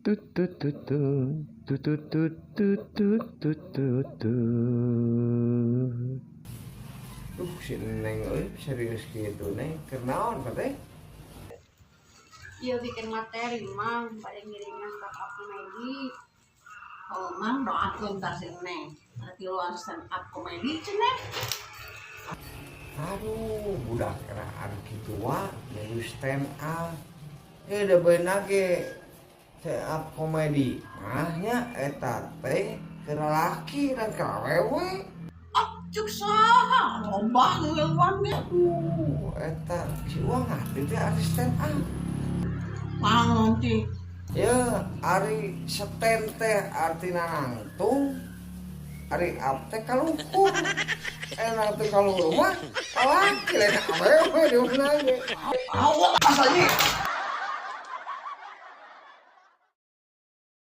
Tut tut tut tut tut tut tut tut tut tut tut tut. Duh, si Neng euy, serius kitu, Neng. Keur naon teh? Iya, bikin materi, Mang, pada ngiringan stand up komedi. Oh, Mang, doakeun tah si Neng. Tiluan stand up komedi cenah. Aduh, budak eraan kitu wa, milu stand up. Eh, da beuna ge stand up komedi. Mah nya eta teh keur lalaki dan keur awewe. Ah, cek saha? Loba nu ngiluan ge. Aduh, eta si Uang ngarti teh arti stand up. Naon teh? Ya, ari stand teh artina nangtung, ari up teh kaluhur. Eh, nangtung kaluhur mah lalaki, lain awewe di mana ge. Awas aja.